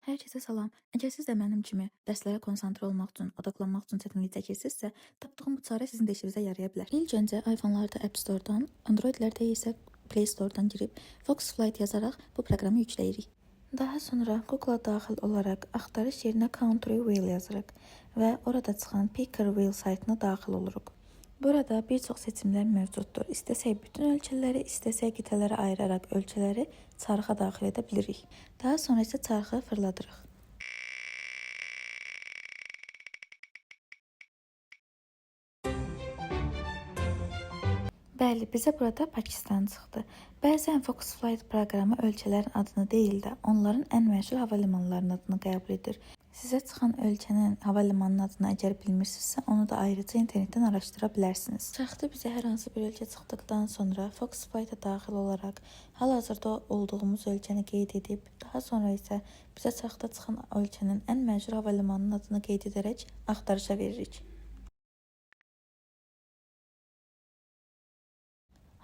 Hər kəsə salam. Əgər siz də mənim kimi dərslərə konsantre olmaq üçün, odaqlanmaq üçün çətinlik çəkirsinizsə, tapdığım bu çarə sizin də işinizə yaraya bilər. İlk öncə iPhone-larda App Store-dan, Android-lərdə isə Play Store-dan girib Focusflight yazaraq bu proqramı yükləyirik. Daha sonra Google-a daxil olaraq axtarış yerinə Country Wheel yazırıq və orada çıxan Picker Wheel saytına daxil oluruq. Burada bir çox seçimlər mövcuddur. İstəsək bütün ölkələri, istəsək qitələrə ayıraraq ölkələri çarxa daxil edə bilirik. Daha sonra isə çarxı fırladırıq. Bəli, bizə burada Pakistan çıxdı. Bəzən Focusflight proqramı ölkələrin adını deyil də, onların ən məşhur hava limanlarının adını qəbul edir. Sizə çıxan ölkənin hava limanının adını əgər bilmirsinizsə, onu da ayrıca internetdən araşdıra bilərsiniz. Çarxda bizə hər hansı bir ölkə çıxdıqdan sonra Focusflight-a daxil olaraq hal-hazırda olduğumuz ölkəni qeyd edib, daha sonra isə bizə çarxda çıxan ölkənin ən məşhur hava limanının adını qeyd edərək axtarışa veririk.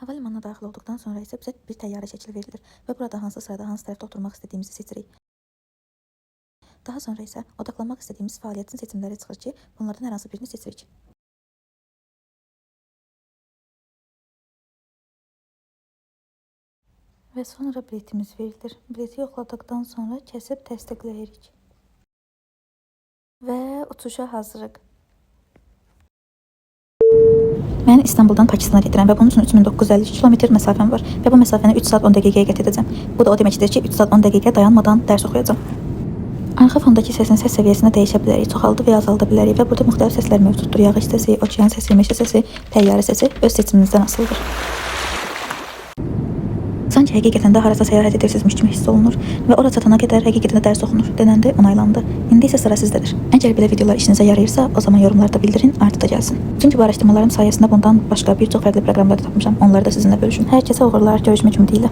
Hava limanına daxil olduqdan sonra isə bizə bir təyyarə şəkli verilir və burada hansı sırada, hansı tərəfdə oturmaq istədiyimizi seçirik. Daha sonra isə odaqlanmaq istədiyimiz fəaliyyətin seçimləri çıxır ki, bunlardan hər hansı birini seçirik. Və sonra biletimiz verilir. Bileti yoxladıqdan sonra kəsib təsdiqləyirik. Və uçuşa hazırıq. Mən İstanbuldan Pakistana gedirəm və bunun üçün 3952 kilometr məsafəm var və bu məsafəni 3 saat 10 dəqiqəyə qət edəcəm. Bu da o deməkdir ki, 3 saat 10 dəqiqə dayanmadan dərs oxuyacağam. Arxa fondakı səsin səs səviyyəsini dəyişə bilərik, çoxaldı və ya azalda bilərik və burada müxtəlif səslər mövcuddur. Yağış səsi, okean səsi, meşə səsi, təyyarə səsi öz seçiminizdən asılıdır. Sanki həqiqətən də harasa səyahət edirsinizmiş kimi hiss olunur və ora çatana qədər həqiqətən də dərs oxunur. Denəndi, onaylandı. İndi isə sıra sizdədir. Əgər belə videolar işinizə yarayırsa, o zaman yorumlarda bildirin, artı da gəlsin. Çünki bu araşdırmalarım sayəsində bundan başqa bir çox fərqli proqramlar da tapmışam. Onları da sizinlə bölüşüm. Hər kəsə uğurlar, görüşmək ümidi ilə.